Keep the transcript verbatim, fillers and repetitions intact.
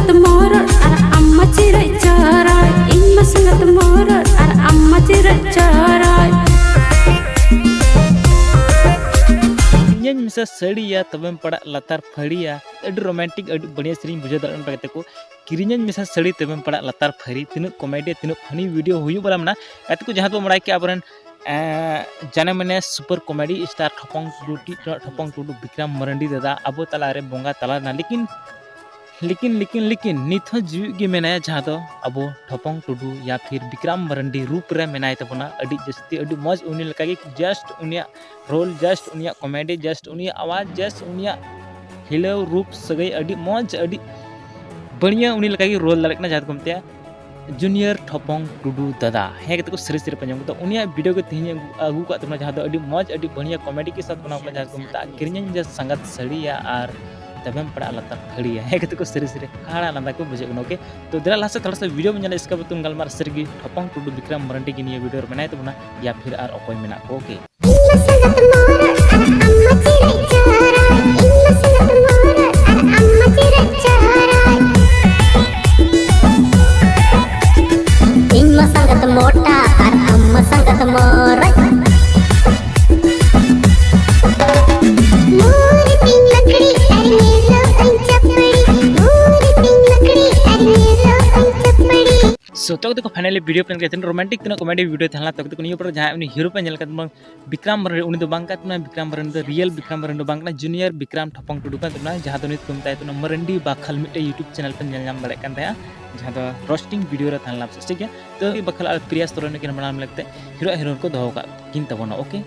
ᱢᱚᱨᱚᱫ ᱟᱨ ᱟᱢ ᱢᱟ ᱪᱤᱨᱟᱹᱭ ᱪᱚᱨᱚᱡ, ᱤᱧ ᱢᱟ ᱥᱟᱸᱜᱟᱛ ᱢᱚᱨᱚᱫ ᱟᱨ ᱟᱢ ᱢᱟ ᱪᱤᱨᱟᱹᱭ ᱪᱚᱨᱚᱡ᱾ ᱤᱧᱟᱹᱧ ᱢᱮᱥᱟ ᱥᱟᱹᱲᱤᱭᱟ ᱛᱚᱵᱮᱢ ᱯᱟᱲᱟᱜ ᱞᱟᱛᱟᱨ ᱯᱷᱟᱹᱲᱤᱭᱟ᱾ ᱟᱹᱰᱤ ᱨᱳᱢᱟᱱᱴᱤᱠ, ᱟᱹᱰᱤ ᱵᱟᱹᱲᱤᱭᱟ ᱥᱮᱨᱮᱧ ᱵᱩᱡᱷᱟᱹᱣ ᱫᱟᱲᱮᱭᱟᱜ ᱠᱟᱱᱟ ᱜᱟᱛᱮ ᱠᱚ᱾ ᱠᱤᱨᱤᱧᱟᱹᱧ ᱢᱮᱥᱟ ᱥᱟᱹᱲᱤ ᱛᱚᱵᱮᱢ ᱯᱟᱲᱟᱜ ᱞᱟᱛᱟᱨ ᱯᱷᱟᱹᱨᱤ᱾ ᱛᱤᱱᱟᱹᱜ ᱠᱚᱢᱮᱰᱤ, ᱛᱤᱱᱟᱹᱜ ᱯᱷᱟᱱᱤ ᱵᱷᱤᱰᱤᱭᱳ ᱦᱩᱭᱩᱜ ᱵᱟᱞᱟ ᱢᱮᱱᱟᱜᱼᱟ ᱜᱟᱛᱮ ᱠᱚ, ᱡᱟᱦᱟᱸ ᱫᱚ ᱵᱟᱲᱟᱭ ᱠᱮᱜᱼᱟ ᱟᱵᱚᱨᱮᱱ ᱮᱸ, ᱡᱟᱱᱮ ᱢᱟᱱᱮ ᱥᱩᱯᱟᱨ ᱠᱚᱢᱮᱰᱤ ᱥᱴᱟᱨ ᱴᱷᱚᱯᱚᱝ ᱴᱩᱰᱩ, ᱴᱷᱚᱯᱚᱝ ᱴᱩᱰᱩ, ᱵᱤᱠᱨᱟᱢ ᱢᱟᱨᱟᱱᱰᱤ ᱫᱟᱫᱟ ᱟᱵᱚ ᱛᱟᱞᱟᱨᱮ ᱵᱚᱸᱜᱟ ᱛᱟᱞᱟ ᱞᱮᱱᱟ᱾ ᱞᱮᱠᱤᱱ, ᱞᱮᱠᱤᱱ, ᱞᱮᱠᱤᱱ, ᱞᱮᱠᱤᱱ ᱱᱤᱛ ᱦᱚᱸ ᱡᱤᱣᱤᱫ ᱜᱮ ᱢᱮᱱᱟᱭᱟ, ᱡᱟᱦᱟᱸ ᱫᱚ ᱟᱵᱚ ᱴᱷᱚᱯᱚᱝ ᱴᱩᱰᱩ ᱭᱟ ᱯᱷᱤᱨ ᱵᱤᱠᱨᱟᱢ ᱢᱟᱨᱟᱱᱰᱤ ᱨᱩᱯ ᱨᱮ ᱢᱮᱱᱟᱭ ᱛᱟᱵᱚᱱᱟ᱾ ᱟᱹᱰᱤ ᱡᱟᱹᱥᱛᱤ, ᱟᱹᱰᱤ ᱢᱚᱡᱽ ᱩᱱᱤ ᱞᱮᱠᱟᱜᱮ, just ᱩᱱᱤᱭᱟᱜ ᱨᱳᱞ, just ᱩᱱᱤᱭᱟᱜ ᱠᱚᱢᱮᱰᱤ, just ᱩᱱᱤᱭᱟᱜ ᱟᱣᱟᱡᱽ, just ᱩᱱᱤᱭᱟᱜ ᱦᱤᱞᱟᱹᱣ ᱨᱩᱯ ᱥᱟᱹᱜᱟᱹᱭ ᱟᱹᱰᱤ ᱢᱚᱡᱽ, ᱟᱹᱰᱤ ᱵᱟᱹᱲᱤᱭᱟᱹ ᱩᱱᱤ ᱞᱮᱠᱟᱜᱮ ᱨᱳᱞ ᱫᱟᱲᱮᱭᱟᱜ ᱠᱟᱱᱟ, ᱡᱟᱦᱟᱸ ᱫᱚᱠᱚ ᱢᱮᱛᱟᱭᱟ ᱡᱩᱱᱤᱭᱟᱨ ᱴᱷᱚᱯᱚᱝ ᱴᱩᱰᱩ ᱫᱟᱫᱟ᱾ ᱦᱮᱸ ᱜᱟᱛᱮ ᱠᱚ, ᱥᱟᱹᱨᱤ ᱥᱟᱹᱨᱤ ᱯᱮ ᱟᱸᱡᱚᱢ ᱠᱮᱫᱟ, ᱩᱱᱤᱭᱟᱜ ᱵᱷᱤᱰᱤᱭᱳ ᱜᱮ ᱛᱮᱦᱮᱧ ᱟᱹᱜᱩ, ᱟᱹᱜᱩ ᱠᱟᱜ ᱛᱟᱵᱚᱱᱟ, ᱡᱟᱦᱟᱸ ᱫᱚ ᱟᱹᱰᱤ ᱢᱚᱡᱽ, ᱟᱹᱰᱤ ᱵᱟᱹᱲᱤᱭᱟᱹ ᱠᱚᱢᱮᱰᱤ ᱠᱮ ᱥᱟᱛᱷ ᱵᱮᱱᱟᱣ ᱠᱟᱱᱟ, ᱡᱟᱦᱟᱸ ᱫᱚᱠᱚ ᱢᱮᱛᱟᱜᱼᱟ ᱠᱤᱨᱤᱧᱟᱹᱧ ᱡᱟ ᱥᱟᱸᱜᱟᱛ ᱥᱟᱹᱲᱤᱭᱟ ᱟᱨ ᱛᱚᱵᱮᱢ ᱯᱟᱲᱟᱜ ᱞᱟᱛᱟᱨ ᱯᱷᱟᱹᱲᱤᱭᱟ᱾ ᱦᱮᱸ ᱜᱟᱛᱮ ᱠᱚ, ᱥᱟᱹᱨᱤ ᱥᱟᱹᱨᱤ ᱦᱟᱦᱟᱲᱟ ᱞᱟᱸᱫᱟ ᱠᱚ ᱵᱩᱡᱷᱟᱹᱜ ᱠᱟᱱᱟ᱾ ᱳᱠᱮ, ᱛᱚ ᱫᱮᱞᱟ ᱞᱟᱦᱟ ᱥᱮᱫ ᱛᱷᱚᱲᱟ ᱥᱟ ᱵᱷᱤᱰᱤᱭᱳ ᱵᱚᱱ ᱧᱮᱞᱟ, ᱤᱥᱠᱮ ᱵᱟᱫ ᱛᱩᱢ ᱜᱟᱞᱢᱟᱨᱟ ᱥᱟᱹᱨᱤ ᱜᱮ ᱴᱷᱚᱯᱚᱝ ᱴᱩᱰᱩ ᱵᱤᱠᱨᱟᱢ ᱢᱟᱨᱟᱱᱰᱤ ᱜᱮ ᱱᱤᱭᱟᱹ ᱵᱷᱤᱰᱤᱭᱳ ᱨᱮ ᱢᱮᱱᱟᱭ ᱛᱟᱵᱚᱱᱟ ᱭᱟ ᱯᱷᱤᱨ ᱟᱨ ᱚᱠᱚᱭ ᱢᱮᱱᱟᱜ ᱠᱚ᱾ ᱳᱠᱮ᱾ ᱤᱧ ᱢᱟ ᱥᱟᱸᱜᱟᱛ ᱢᱚᱨᱚᱫ ᱟᱨ ᱟᱢ ᱢᱟ ᱪᱤᱨᱟᱹᱭ ᱪᱚᱨᱚᱡ, ᱤᱧ ᱢᱟ ᱥᱟᱸᱜᱟᱛ ᱢᱚᱨᱚᱫ ᱟᱨ ᱟᱢ ᱢᱟ ᱪᱤᱨᱟᱹᱭ ᱪᱚᱨᱚᱡ᱾ ᱤᱧ ᱢᱟ ᱥᱟᱸᱜᱟᱛ ᱢᱚᱴᱟ ᱟᱨ ᱟᱢ ᱢᱟ ᱥᱟᱸᱜᱟᱛ ᱢᱚᱨᱚᱡ᱾ ᱢᱩᱨ ᱛᱤᱧ ᱞᱟᱠᱲᱤ ᱟᱨ ᱧᱮᱞᱚᱜ ᱟᱹᱧ ᱪᱟᱯᱲᱤ, ᱢᱩᱨ ᱛᱤᱧ ᱞᱟᱠᱲᱤ ᱟᱨ ᱧᱮᱞᱚᱜ ᱟᱹᱧ ᱪᱟᱯᱲᱤ᱾ So, ᱛᱚ ᱜᱟᱛᱮ ᱠᱚ, finally ᱵᱷᱤᱰᱤᱭᱳ ᱯᱮ ᱧᱮᱞ ᱠᱮᱫᱟ, ᱛᱤᱱᱟᱹᱜ ᱨᱳᱢᱟᱱᱴᱤᱠ, ᱛᱤᱱᱟᱹᱜ ᱠᱚᱢᱮᱰᱤ ᱵᱷᱤᱰᱤᱭᱳ ᱛᱟᱦᱮᱸ ᱞᱮᱱᱟ᱾ ᱛᱚ ᱜᱟᱛᱮ ᱠᱚ, ᱱᱤᱭᱟᱹ ᱯᱚᱨᱮ ᱡᱟᱦᱟᱸᱭ ᱩᱱᱤ ᱦᱤᱨᱳ ᱯᱮ ᱧᱮᱞ ᱠᱟᱫ ᱵᱚᱱ ᱵᱤᱠᱨᱟᱢ ᱢᱟᱨᱟᱱᱰᱤ, ᱩᱱᱤ ᱫᱚ ᱵᱟᱝ ᱠᱟᱱ ᱛᱟᱵᱚᱱᱟ ᱵᱤᱠᱨᱟᱢ ᱢᱟᱨᱟᱱᱰᱤ ᱫᱚ, ᱨᱤᱭᱮᱞ ᱵᱤᱠᱨᱟᱢ ᱢᱟᱨᱟᱱᱰᱤ ᱫᱚ ᱵᱟᱝ ᱠᱟᱱᱟ, ᱡᱩᱱᱤᱭᱟᱨ ᱵᱤᱠᱨᱟᱢ ᱴᱷᱚᱯᱚᱝ ᱴᱩᱰᱩ ᱠᱟᱱ ᱛᱟᱵᱚᱱᱟ, ᱡᱟᱦᱟᱸ ᱫᱚ ᱱᱤᱛ ᱠᱚ ᱢᱮᱛᱟᱭ ᱛᱟᱵᱚᱱᱟ ᱢᱟᱨᱟᱱᱰᱤ ᱵᱟᱠᱷᱟᱞ, ᱢᱤᱫᱴᱮᱡ YouTube ᱪᱮᱱᱮᱞ ᱯᱮ ᱧᱮᱞ ᱧᱟᱢ ᱫᱟᱲᱮᱭᱟᱜ ᱠᱟᱱ ᱛᱟᱦᱮᱸᱜᱼᱟ, ᱡᱟᱦᱟᱸ ᱫᱚ ᱨᱳᱥᱴᱤᱝ ᱵᱷᱤᱰᱤᱭᱳ ᱨᱮ ᱛᱟᱦᱮᱸ ᱞᱮᱱᱟ, ᱴᱷᱤᱠ ᱜᱮᱭᱟ᱾ ᱛᱚ ᱵᱟᱠᱷᱟᱞ ᱟᱨ ᱯᱨᱤᱭᱟ ᱥᱚᱨᱮᱱ ᱱᱩᱠᱤᱱ ᱵᱟᱱᱟᱨ ᱢᱤᱞᱮ ᱠᱟᱛᱮ ᱦᱤᱨᱳ ᱟᱨ ᱦᱤᱨᱳᱭᱤᱱ ᱠᱚ ᱫᱚᱦᱚ ᱠᱟᱜ ᱠᱤᱱ ᱛᱟᱵᱚᱱᱟ᱾ ᱳᱠᱮ,